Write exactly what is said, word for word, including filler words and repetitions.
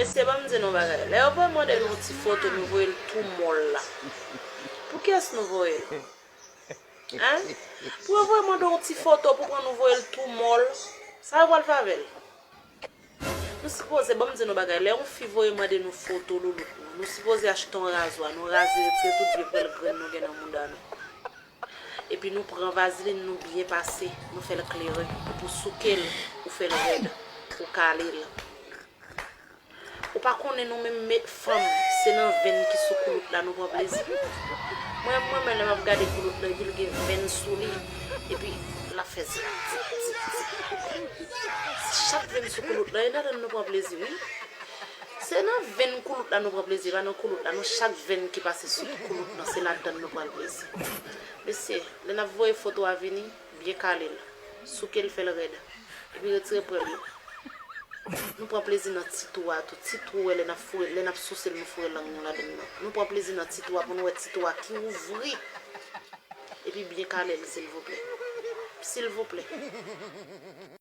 Mesye, ban m di nou bagay. Lè yo voye mande nou yon ti foto, nou voye l tou mòl la. Pou kiyès nou voye l? Hein? Pou yo voye mande yon ti foto pou pran nou voye l tou mòl, sa yo pral fè avè l? Nou sipoze, ban m di nou bagay, lè yon fi voye mande nou foto loulout nou, nou sipoze achte yon razwa, nou raze, retire tout vye pwèl grenn nou gen nan mouda nou. Epi nou pran vazlin, nou byen pase, nou fè l kleren. Epi w souke l, ou fè l rèd, ou kale l. Ou pa konnen nou menm fanm, se nan venn ki sou koulout la nou pran plezi. Mwen, mwen menm lè m ap gade koulout lan, epi l gen venn sou li, epi l ap fè zip, zip, zip, zip. Chak venn sou koulout lan, e nan dan nou pran plezi, wi. Se nan venn koulout la nou pran plezi, pa nan koulout la, non. Chak venn ki pase sou koulout lan, se ladan nou pran plezi. Mesye, lè n ap voye foto a vini, byen kale l, souke l, fè l rèd, epi retire pwèl yo. Nou pran plezi nan ti tou a tou. Ti tou, wè, lè n ap foure, lè n ap souse l, nou foure lang nou ladan l. Nou pran plezi nan ti tou a pou nou wè ti tou a ki ouvri. Epi byen kale l, silvouplè. Silvouplè.